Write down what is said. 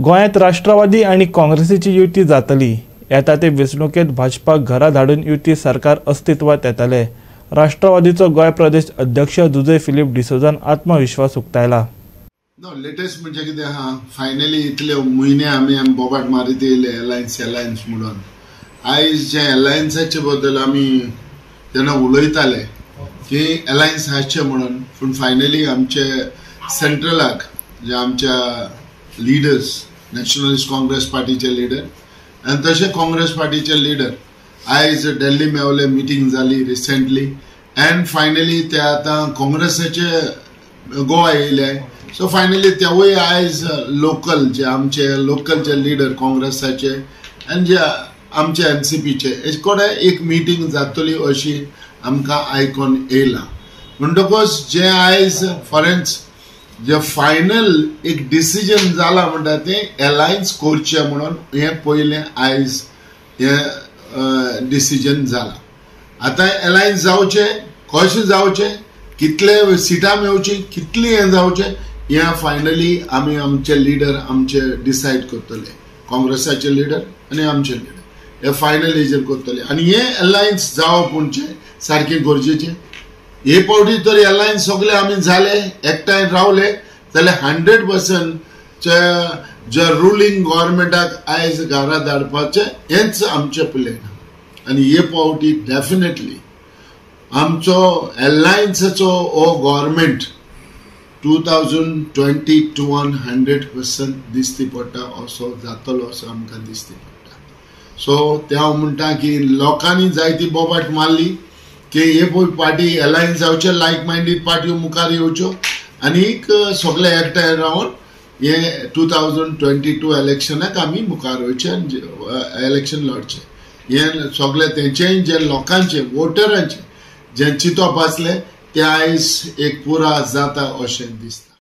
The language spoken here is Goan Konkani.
गोंयांत राष्ट्रवादी आनी काँग्रेसीची युती जातली. येता ते वेंचणुकेंत भाजपाक घरा धाडून युती सरकार अस्तित्वात येतले. राष्ट्रवादीचो गोंय प्रदेश अध्यक्ष जुझे फिलीप डिसोजान आत्मविश्वास उक्तायला. नो लेटेस्ट म्हणजे कितें आहा, फायनली इतले म्हयने आमी बोबाट मारीत येयले अलायन्स अलायन्स म्हणून. आयज जे अलायन्साचे बद्दल आमी जेन्ना उलयताले की अलायन्स आसचे म्हणून, पूण फायनली आमचे सेंट्रलाक जे आमच्या लिडर्स नॅशनलिस्ट काँग्रेस पार्टीचे लिडर आनी तशें काँग्रेस पार्टीचे लिडर आयज दिल्ली मेवले, मिटींग जाली रिसेंटली अँड फायनली ते आतां काँग्रेसाचे गोवा येयले. सो फायनली तेवूय आयज लोकल जे आमचे लोकल जे लिडर काँग्रेसाचे आनी जे आमचे एनसीपीचे हेचे कडेन एक मिटींग जातली अशी आमकां आयकोन येयलां. म्हणटकच जे आयज फॉरेन्स जे फायनल एक डिसिजन जाला म्हणटा तें अलायन्स करचें म्हणून हें पयलें आयज हें डिसिजन जालां. आतां अलायन्स जावचें, कशें जावचें, कितले सिटां मेवची, कितली हें जावचें, हें फायनली आमी आमचे लिडर आमचे डिसायड करतले, काँग्रेसाचे लिडर आनी आमचे लिडर हे फायनल हेजेर करतले. आनी हें अलायन्स जावप म्हणजे सारकें गरजेचें. हे फावटी तर अलायन्स सगळे आमी जाले, एकठांय रावले जाल्यार 100% जे रुलींग गव्हर्मेंटाक आयज घरा धाडपाचें हेंच आमचें प्लॅन. आनी हे फावटी डेफिनेटली आमचो अलायन्साचो हो गव्हर्मेंट 2022 100% दिसती पडटा असो जातलो असो आमकां दिसती पडटा. सो ते हांव म्हणटा की लोकांनी जायती बोबाट मारली की हे पळय पार्टी अलायन्स जावचे, लायक मायंडेड पार्ट्यो मुखार येवच्यो आनीक सगळे एकठांय रावन हे 2022 इलेक्शनाक आमी मुखार वयचे आनी इलेक्शन लढचें. हें सगळें तेंचें जे लोकांचें वोटरांचें जें चिंतप आसलें तें आयज एक पुरा जाता अशें दिसता.